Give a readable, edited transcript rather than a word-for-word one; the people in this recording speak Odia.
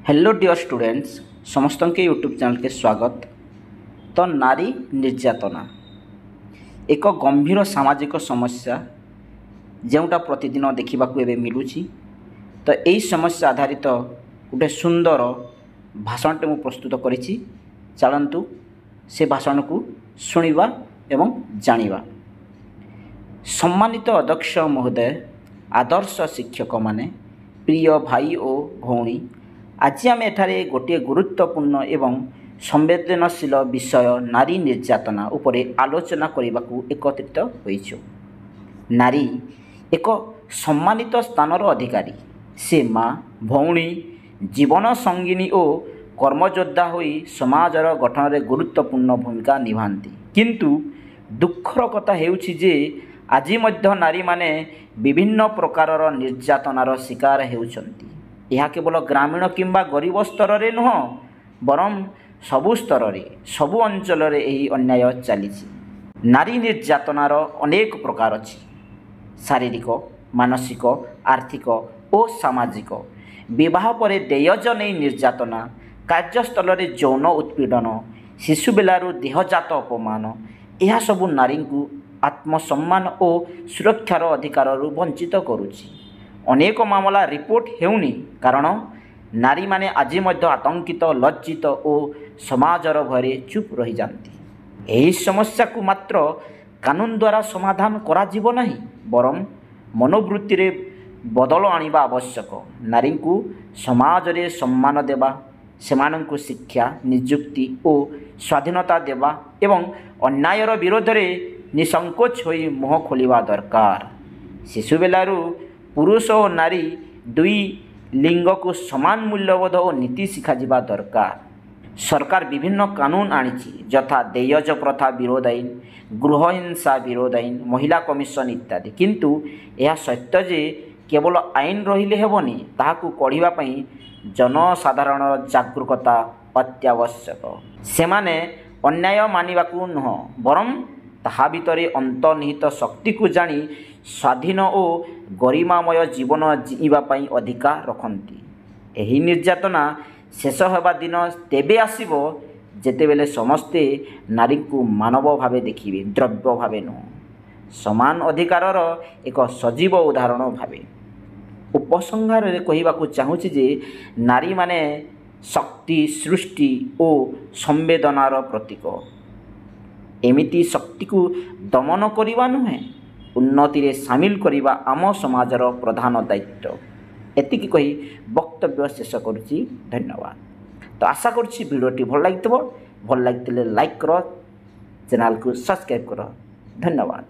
ହ୍ୟାଲୋ ଡିଅର୍ ଷ୍ଟୁଡେଣ୍ଟସ୍, ସମସ୍ତଙ୍କୁ ୟୁଟ୍ୟୁବ୍ ଚ୍ୟାନେଲ୍କେ ସ୍ୱାଗତ। ତ ନାରୀ ନିର୍ଯାତନା ଏକ ଗମ୍ଭୀର ସାମାଜିକ ସମସ୍ୟା, ଯେଉଁଟା ପ୍ରତିଦିନ ଦେଖିବାକୁ ଏବେ ମିଳୁଛି। ତ ଏହି ସମସ୍ୟା ଆଧାରିତ ଗୋଟେ ସୁନ୍ଦର ଭାଷଣଟେ ମୁଁ ପ୍ରସ୍ତୁତ କରିଛି। ଚାଲନ୍ତୁ ସେ ଭାଷଣକୁ ଶୁଣିବା ଏବଂ ଜାଣିବା। ସମ୍ମାନିତ ଅଧ୍ୟକ୍ଷ ମହୋଦୟ, ଆଦର୍ଶ ଶିକ୍ଷକମାନେ, ପ୍ରିୟ ଭାଇ ଓ ଭଉଣୀ, ଆଜି ଆମେ ଏଠାରେ ଗୋଟିଏ ଗୁରୁତ୍ୱପୂର୍ଣ୍ଣ ଏବଂ ସମ୍ବେଦନଶୀଳ ବିଷୟ ନାରୀ ନିର୍ଯାତନା ଉପରେ ଆଲୋଚନା କରିବାକୁ ଏକତ୍ରିତ ହୋଇଛୁ। ନାରୀ ଏକ ସମ୍ମାନିତ ସ୍ଥାନର ଅଧିକାରୀ। ସେ ମା, ଭଉଣୀ, ଜୀବନ ସଙ୍ଗିନୀ ଓ କର୍ମଯୋଦ୍ଧା ହୋଇ ସମାଜର ଗଠନରେ ଗୁରୁତ୍ୱପୂର୍ଣ୍ଣ ଭୂମିକା ନିଭାନ୍ତି। କିନ୍ତୁ ଦୁଃଖର କଥା ହେଉଛି ଯେ ଆଜି ମଧ୍ୟ ନାରୀମାନେ ବିଭିନ୍ନ ପ୍ରକାରର ନିର୍ଯାତନାର ଶିକାର ହେଉଛନ୍ତି। ଏହା କେବଳ ଗ୍ରାମୀଣ କିମ୍ବା ଗରିବ ସ୍ତରରେ ନୁହଁ, ବରଂ ସବୁ ସ୍ତରରେ, ସବୁ ଅଞ୍ଚଳରେ ଏହି ଅନ୍ୟାୟ ଚାଲିଛି। ନାରୀ ନିର୍ଯାତନାର ଅନେକ ପ୍ରକାର ଅଛି: ଶାରୀରିକ, ମାନସିକ, ଆର୍ଥିକ ଓ ସାମାଜିକ। ବିବାହ ପରେ ଦେୟଜ ନେଇ ନିର୍ଯାତନା, କାର୍ଯ୍ୟସ୍ଥଳରେ ଯୌନ ଉତ୍ପୀଡ଼ନ, ଶିଶୁବେଲାରୁ ଦେହଜାତ ଅପମାନ, ଏହା ସବୁ ନାରୀଙ୍କୁ ଆତ୍ମସମ୍ମାନ ଓ ସୁରକ୍ଷାର ଅଧିକାରରୁ ବଞ୍ଚିତ କରୁଛି। ଅନେକ ମାମଲା ରିପୋର୍ଟ ହେଉନି, କାରଣ ନାରୀମାନେ ଆଜି ମଧ୍ୟ ଆତଙ୍କିତ, ଲଜ୍ଜିତ ଓ ସମାଜର ଭୟରେ ଚୁପ୍ ରହିଯାନ୍ତି। ଏହି ସମସ୍ୟାକୁ ମାତ୍ର କାନୁନ ଦ୍ୱାରା ସମାଧାନ କରାଯିବ ନାହିଁ, ବରଂ ମନୋବୃତ୍ତିରେ ବଦଳ ଆଣିବା ଆବଶ୍ୟକ। ନାରୀଙ୍କୁ ସମାଜରେ ସମ୍ମାନ ଦେବା, ସେମାନଙ୍କୁ ଶିକ୍ଷା, ନିଯୁକ୍ତି ଓ ସ୍ୱାଧୀନତା ଦେବା ଏବଂ ଅନ୍ୟାୟର ବିରୋଧରେ ନିଃସଙ୍କୋଚ ହୋଇ ମୁହଁ ଖୋଲିବା ଦରକାର। ଶିଶୁବେଲାରୁ ପୁରୁଷ ଓ ନାରୀ ଦୁଇ ଲିଙ୍ଗକୁ ସମାନ ମୂଲ୍ୟବୋଧ ଓ ନୀତି ଶିଖାଯିବା ଦରକାର। ସରକାର ବିଭିନ୍ନ କାନୁନ ଆଣିଛି, ଯଥା ଦେୟଜ ପ୍ରଥା ବିରୋଧ ଆଇନ, ଗୃହହିଂସା ବିରୋଧ ଆଇନ, ମହିଳା କମିଶନ ଇତ୍ୟାଦି। କିନ୍ତୁ ଏହା ସତ୍ୟ ଯେ କେବଳ ଆଇନ ରହିଲେ ହେବନି, ତାହାକୁ କଢ଼ିବା ପାଇଁ ଜନସାଧାରଣର ଜାଗୃକତା ଅତ୍ୟାବଶ୍ୟକ। ସେମାନେ ଅନ୍ୟାୟ ମାନିବାକୁ ନୁହଁ, ବରଂ ତାହା ଭିତରେ ଅନ୍ତର୍ନିହିତ ଶକ୍ତିକୁ ଜାଣି ସ୍ୱାଧୀନ ଓ ଗରିମାମୟ ଜୀବନ ଜୀଇଁବା ପାଇଁ ଅଧିକାର ରଖନ୍ତି। ଏହି ନିର୍ଯାତନା ଶେଷ ହେବା ଦିନ ତେବେ ଆସିବ, ଯେତେବେଳେ ସମସ୍ତେ ନାରୀଙ୍କୁ ମାନବ ଭାବେ ଦେଖିବେ, ଦ୍ରବ୍ୟ ଭାବେ ନୁହଁ, ସମାନ ଅଧିକାରର ଏକ ସଜୀବ ଉଦାହରଣ ଭାବେ। ଉପସଂହାରରେ କହିବାକୁ ଚାହୁଁଛି ଯେ ନାରୀମାନେ ଶକ୍ତି, ସୃଷ୍ଟି ଓ ସମ୍ବେଦନାର ପ୍ରତୀକ। ଏମିତି ଶକ୍ତିକୁ ଦମନ କରିବା ନୁହେଁ, ଉନ୍ନତିରେ ସାମିଲ କରିବା ଆମ ସମାଜର ପ୍ରଧାନ ଦାୟିତ୍ୱ। ଏତିକି କହି ବକ୍ତବ୍ୟ ଶେଷ କରୁଛି। ଧନ୍ୟବାଦ। ତ ଆଶା କରୁଛି ଭିଡ଼ିଓଟି ଭଲ ଲାଗିଥିବ। ଭଲ ଲାଗିଥିଲେ ଲାଇକ୍ କର, ଚ୍ୟାନେଲକୁ ସବସ୍କ୍ରାଇବ୍ କର। ଧନ୍ୟବାଦ।